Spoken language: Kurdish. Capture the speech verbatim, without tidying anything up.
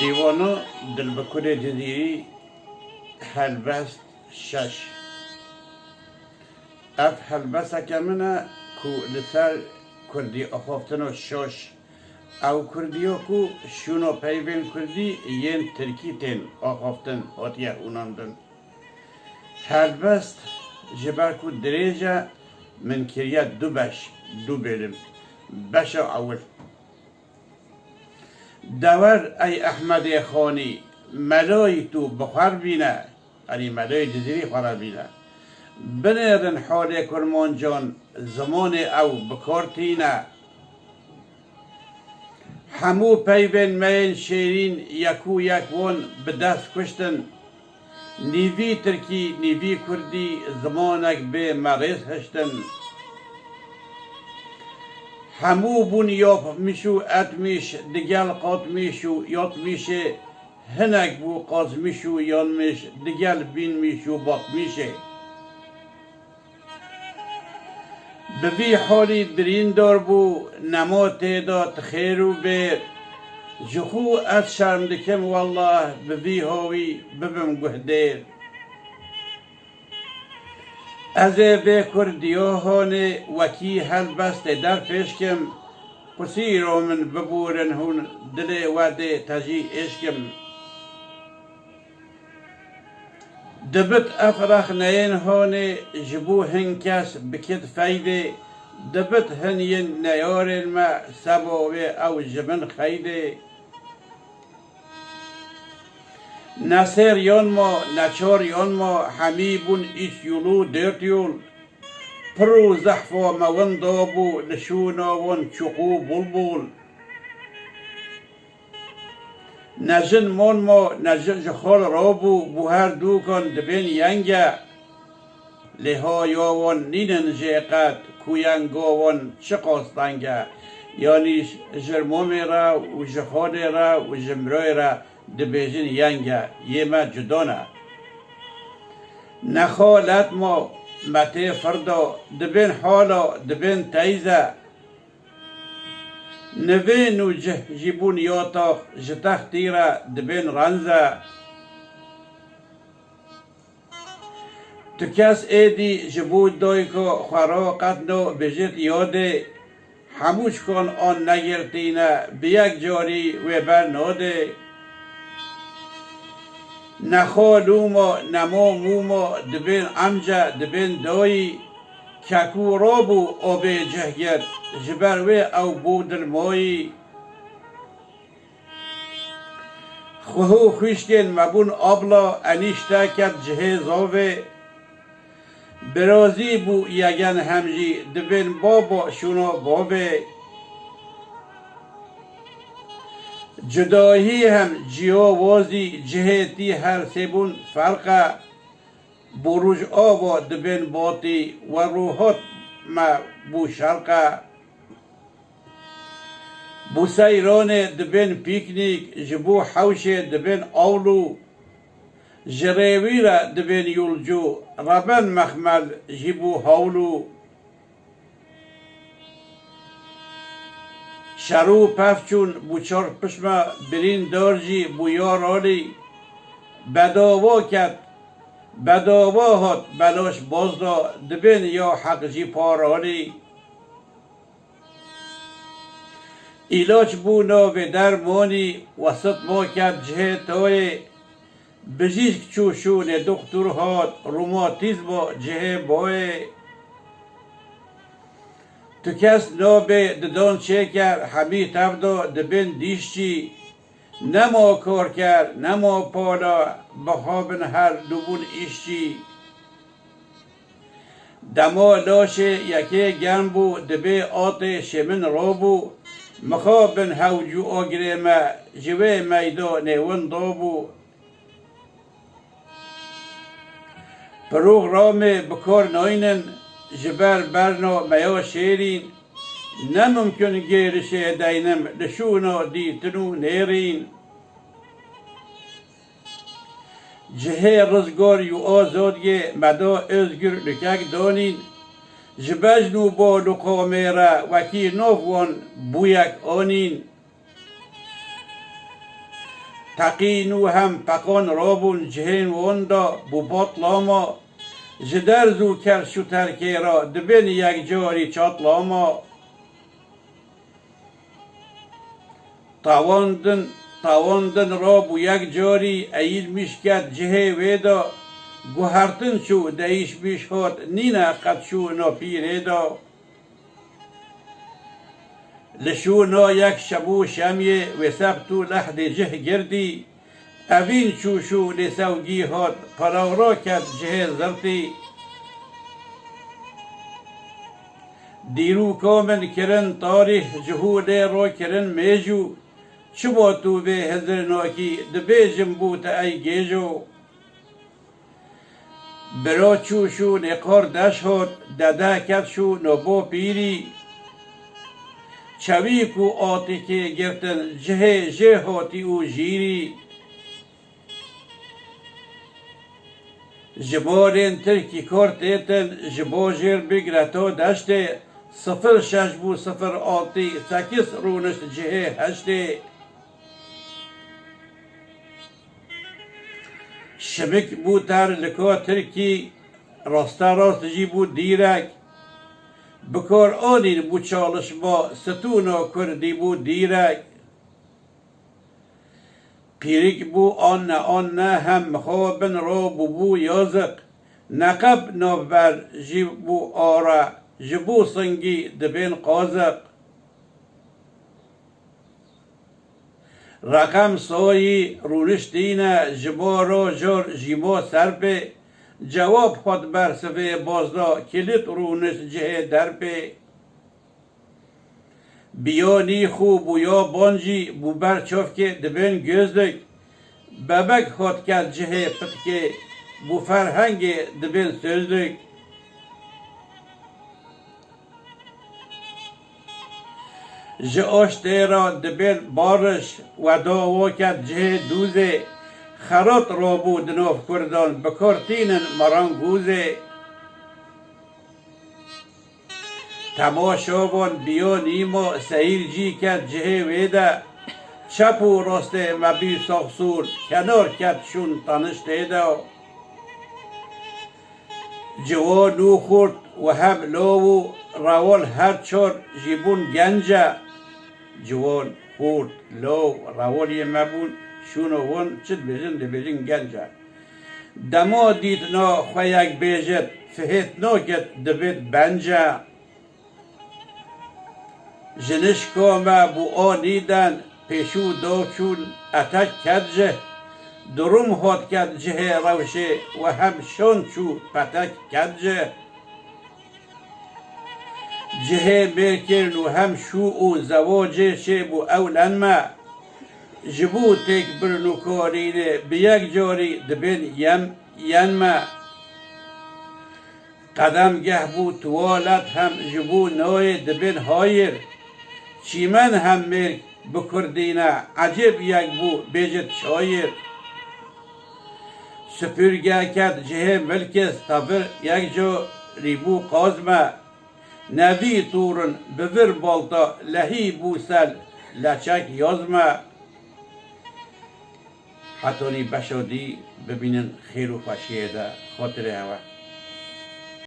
Dîwana Dilbikurê Cizîrî, helbest şeş. Ev helbesteke min e ku li ser kurdî axaftina şaş, ew kurdiya ku şûna peyvên kurdî yên tirkî tên axaftin, hatiye hûnandin. Helbest ji ber ku dirêj e, min kiriye du beş, du bêlim. Beşa ewil. Dewer ey Ehmedê Xanî, melayî tu bi xwe re bîne, yanî melayê Cizîrî xwe re bîne. Binêrin holê kurmancan, zimanê ew bi kar tîne. Hemû peyvên me yên şêrîn yek û yek wan bi dest kuştin. Nîvî tirkî, nîvî kurdî, zimanek bê me rêz hiştin. Hemû bûn yapmîş û etmîş, digel qatmîş û yatmîşê, hinek bû qazmîş û yanmîş, digel bînmîş û batmîşê. Bi vî halî birîndar bû, nema tê de ti xêr û bêr. Ji xwe ez şerm dikim, wellah, bi vî hawî bibim guhdêr. Ez ê vê kurdiya hanê wekî helbestê derpêş kim, qusîro min bibûrin hûn, dilê we dê te jî êşkim. Dibit ev rexneyên honê ji bo hin kes bikit feydê, dibit hin yên neyarên me seba wê ew ji min xeydê. Ne sêr yan ma, ne çar yan ma, hemî bûn îç yûl û dêrt yûl. Pir û zehfa me winda bû, li şûna wan çûq û bulbul. Ne jin mon mo, ne ji, ji xol robû, bû her dûkan dibên yenge. Lê ha ya wan nînin jê qet, ku yenga wan çiqas teng e. Yanî ji momê re û ji xolê re û ji miroyê re dibêjin yenge, yê me cuda ne. Ne xalet mo, me tê firdo, dibên hala, dibên teyze. Nivên û cih jî bûn yatax, ji textî re dibên renze. Tu kes êdî ji bo dayika xwe re qet nabêjit yadê, hemû çikan an negirtîne, bi yek carî wê ber nadê. Ne xalûma, ne mamûma, dibên emce, dibên dayî, kekû rabû abê cih girt, ji ber wê ew bû dilmayî. Xwehû xwişkên me bûn abla, enîşte ket cihê zavê. Birazî bû yegen hem jî, dibên baba şûna bavê. Cudahî hem ciyawazî, cihê tî her sê bûn ferq e. Bû rojava dibên batî, we rûhat me bû şerq e. Bû seyranê dibên pîknîk, ji bo hewşê dibên awlû. Ji rêwî re dibên yûlcû, reben mexmel jî bû hawlû. Şer û pevçûn bû çar pişme, birîndar jî bû ya rolî. Bedava ket, bedava hat, belaş baz da, dibên ya heq jî paralî. Îlaç bû navê dermonî, wesit ma ket cihê toyê. Bijîşk çû şûnê, doxtur hat, romatîzma cihê boyê. Tu kes nabê didan çêker, hemî tevda dibên dîşçî. Nema karker, nema pala, bixabin her dubûn îşçî. Dema laşê yekê germ bû, dibê atê şêmin robû, mixabin hewcû agirê me, ji wê meydanê winda bû. Programê bi kar naynin, ji ber berna me ya şêrîn, ne mimkun gêrişê deynim, li şûna dîtin û nêrîn. Cihê rizgar û azadiyê me da özgür lukek danîn, ji bejn û bal û qamê re wekî nav wan bûyek anîn. Teqîn û hem peqan rabûn cihên wan de bû patlama, ji derz û kerş û terkê re dibên yekcarî çatlama. Tawandin, tawandin rabû yekcarî, eyîl mîş ket cihê wê de, guhertin çû, deyîş mîş hat, nîne qet şûna pîrê de. Li şûna yek şem û şemiyê wê sebt û lehdê cih girdî, evîn çû şû lê sewgî hat, parawra ket cihê zirtî. Dîrûka min kirin tarîh, cihû lê ro kirin mêjû, çima tu vê hizir nakî, dibêjim bû te ey gêjo. Bira çû şû nê qardeş hat, dede ket şû nobo pîrî. Çewî ku atîkê girtin cihê jê hatî û jîrî. Ji barên tirkî kar têtin, ji bajêr bigre ta deştê, sifir şeş bû sifir altî, sekiz rûnişt cihê heştê. Şimik bû ter li ka tirkî, raste rast jî bû dîrek. Bi kar anîn bû çalişma, stûna kurdî bû dîrek. Qîrik bû an ne an ne hem mixabin ro bûbû yaziq. Neqeb navber jî bû ara, ji bo singî dibên qaziq. Reqem soyî rûniştîne ji bo ro jor jî bo serpê, cewab xwe di ber sivê bozda, kilit rûnişt cihê derpê. Biyo nî xû bû yo bon jî bû ber çofkê dibên gözlük, bebek hot ket cihê pitkê bû ferhengê dibên sözlük. Ji oştê re dibên bariş, we dawo ket cihê dûzê, xerat rabû di nav kurdan, bi kar tînin merangûzê. Temaşo von biyo nîmo, seyîr cî ket cihê wê de, çep û rastê me bî saxsûr, kenar ket şûn taniştê de. Ciwan û xurt û hem law û rewal her çar jî bûn genc e. Ciwan, xurt, law, rewal yê me bûn, şûna wan çi dibêjin, dibêjin genc e. Dema dît na xwe yek bêjit, fihêt nakit, dibêt benc e. Ji nişka me bû anîden, pêşû daw çûn etek ket cih. Durum hat ket cihê rewşê we hem şon çû petek ket cih. Cihê mêrkirin û hem şû û zewacê çêbû ewlen me. Ji bo têkbirin û karînê bi yek carî dibên yem, yen me. Qedemgeh bû tuwalet hem ji bo nayê dibên hayir. Çîmen hem mêrk bi kurdî ne, ecêb yek bû bêjit şayir. Süpürge ket cihê milkis, tevir yek carî bû qaz me. Nevî tûrin bi vir balta, lehî bû sel leçek yaz me. Hetanî beşa dî bibînin xêr û xweşiyê de. Xatirê hewe.